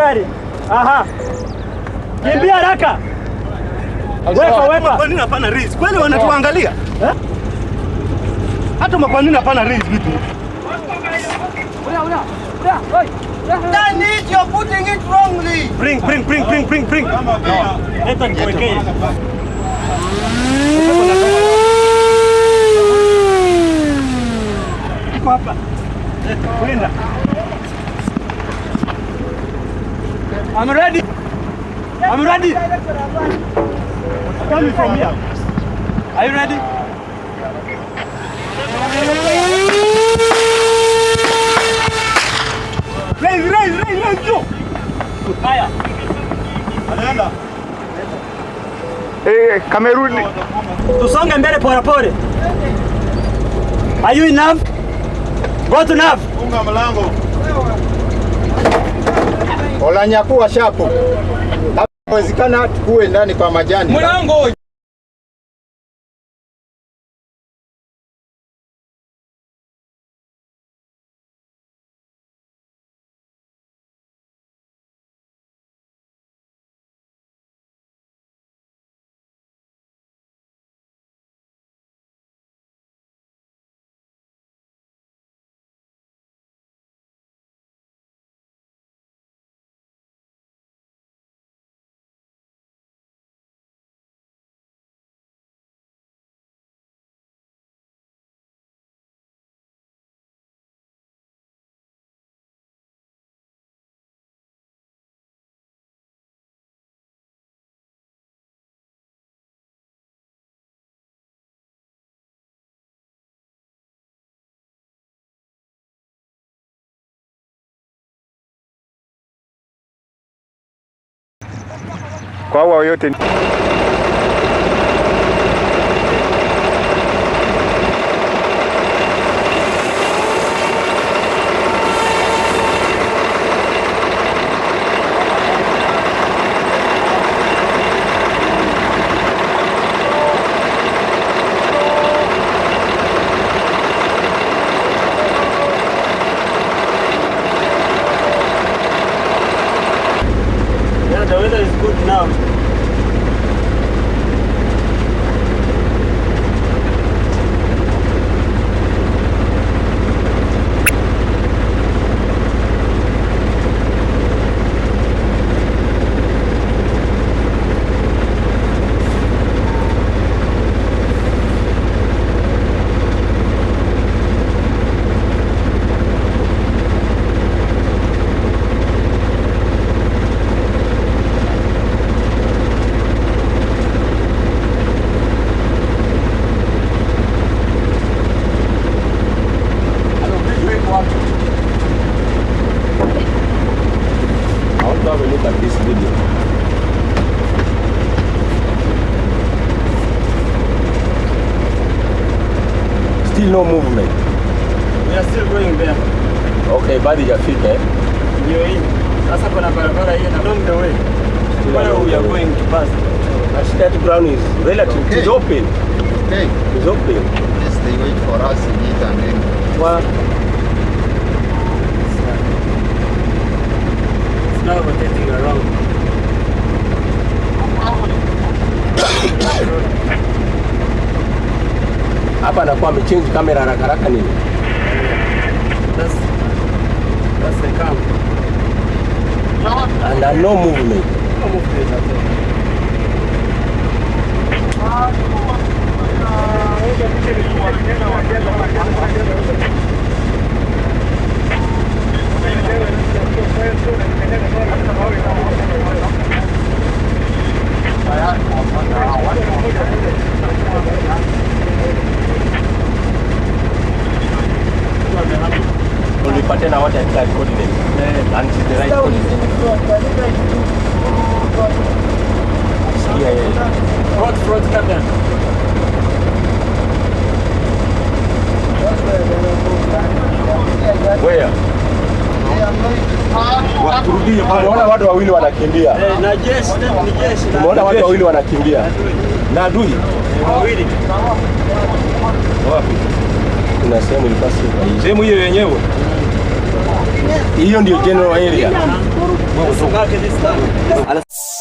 tayari. Aha. Kimbia haraka. Weka weka. Kwa nini hapana risk? Kweli wanatuangalia? Eh? Hata kwa nini hapana risk vitu? Turn it, you're putting it wrongly. Bring. Leta nikuwekee. Iko hapa. Leta, kwenda. I'm ready. Coming from here. Are you ready? Raise, go. Haya. Anaenda. Kameruni. Tusonge mbele pole pole. Are you enough? Go to nav. Funga mlango. Olanyakuwa shapo. Inawezekana tukue ndani kwa majani. Mlango. Kwa wao yote. Yeah, the weather is good now. I want to have a look at this video. Still no movement. We are still going there. Okay, bado hajafika eh? Ndio hii. Sasa kuna barabara hiyo along the way. Where we are going to pass. Actually, that ground is relative. Okay. It's open. Okay. It's open. Yes, they wait for us in it and then. Well, It's now rotating around. Hapa anakuwa amechange kamera haraka haraka nini? That's the camp. And no movement. No movement at all. Ulipate na what exact coordinate. And it's the right coordinate. Yeah. Front camera. Where? Tumeona watu wawili wanakimbia. Na jeshi, ni jeshi. Tumeona watu wawili wanakimbia. Na adui. Wawili. Wapi? Kuna sehemu ilikuwa si. Sehemu hiyo yenyewe. Hiyo ndio general area. Wewe. Mark this time.